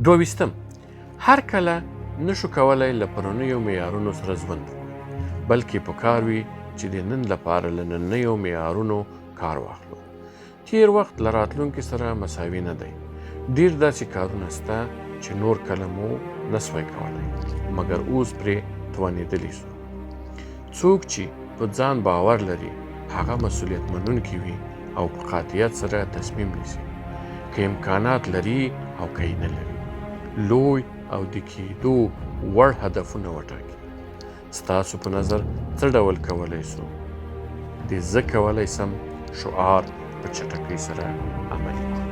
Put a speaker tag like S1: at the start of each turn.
S1: دوه ویشتم، هر کله نشو کولای له پرونیو معیارونو سره ژوند وکړو، بلکې په کار وي چې د نن لپاره له ننیو معیارونو کار واخلو. تیر وخت له راتلونکي سره مساوي نه دی. ډیر داسې کارونه سته چې نور کله مو نسوای کولای، مګر اوس پرې توانېدلی سو. څوک چې په ځان باور لري، هغه مسؤلیت منونکي وي او په قاطعیت سره تصمیم نیسي، که امکانات لري او که یې نه لري. لوی او د کیدو وړ هدفونه وټاکي. ستاسو په نظر څه ډول کولای سو د "زه کولای سم" شعار په چټکۍ سره عملي کړو؟